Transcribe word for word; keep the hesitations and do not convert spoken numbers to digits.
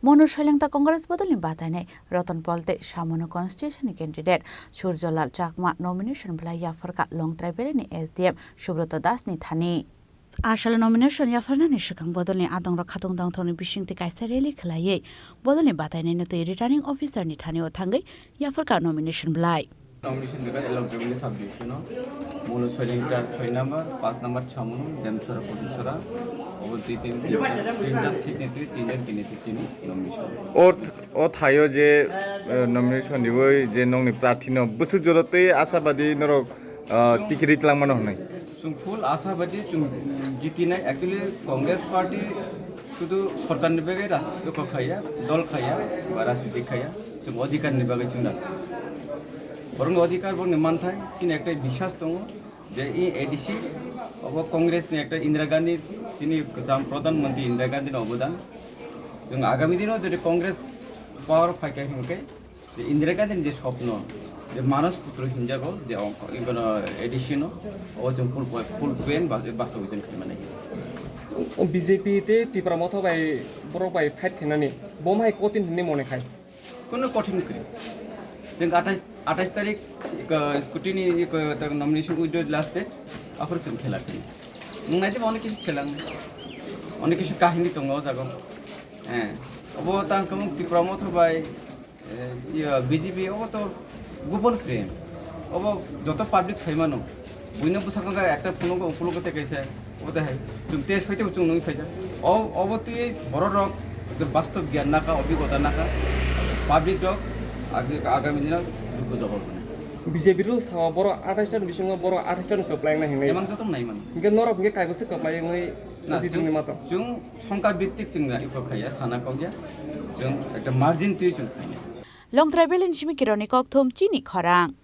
Monu Soilengta Congress bodolni batainai Ratan Pal tei Samonu constituency ni candidate Surjolal Chakma nomination belai yapharkha Longtrai Valley ni S D M Subrata Das ni thani. Asal nomination yapharnani swkang bodolni adongrok khatung dongthokni bisingtwi kaisa rally khwlaiwi bodolni batainaino twi returning officer ni thanio thangwi yapharkha nomination belai. Nomination belai Longtrai Valley sub division o Monu Soilengta soi number, paanch number Chamunu, Demchora, Kodumchora, obo twi tin, tinta seat ni twi tinjon candidate tini nomination. O th-, o thaio je, eh, nomination riwi je nokni prarthi no bwswk jora twi ashabadi norok, ah, tikiri tlangmano hwnwi. Chwng full ashabadi chwng jitinai. Actually, Congress party sudu sorkarni bagwi rajniti kok khaiya, dol khaiya, ba rajniti khaiya. Chwng odhikarni bagwi chwng rajniti. Borokni odhikar, borokni manthai, chini ekta biswas tongo je i A D C obo Congressni ekta Indira Gandhi, chini kwcham Pradhan Mantri Indira Gandhini obodan. Chwng agami dino jodi Congress power phaikha hinkhe, je Indira Gandhini je sopno, je Manas Putra hinjago, je ongkho, ebono A D C no, o chwng full, full pen ba-, bastob chwng khaimani. B J P tei Tipra Motha bai borok bai fight khainani, bo hai kotin hinwi mone khai? Kono kotin kwrwi. Chwng athais, athais tarik, iko, scrutiny, iko, ta nomination withdraw last date, aphuru chwng khela khainai. Nwng naidi onek kisu khela, onek kisu kahini tongo o jago. Eh, obo tang kamo Tipra Motha bai, Eh, iya, B J P obo to gubun frame. Obo joto public sai mano. Buino bwsakang kha ekta phunukgo, phunukgo tei kaisa, obo tei hai. Chwng test hoite chwng nungwi phaida. O, obo twi borok rok je bastob gyan naka, obhigota naka. Public rok ag-, agami dino dukhu jobol hwnwi. B J P rw sao borok athais ta ni bisingo borok athais ta no kwplai wngnai hinwi. Emang joto nai mano. Hinkhe norok hinkhe kaibo se kwplai wngwi na, twi chwng, tongni mato. Chwng songkha bhittik chwng na iko khaiya, sana kokya. Chwng ekta margin twi chwng khainai. Longtrai Valley ni simi kironi kokthum chini khorang.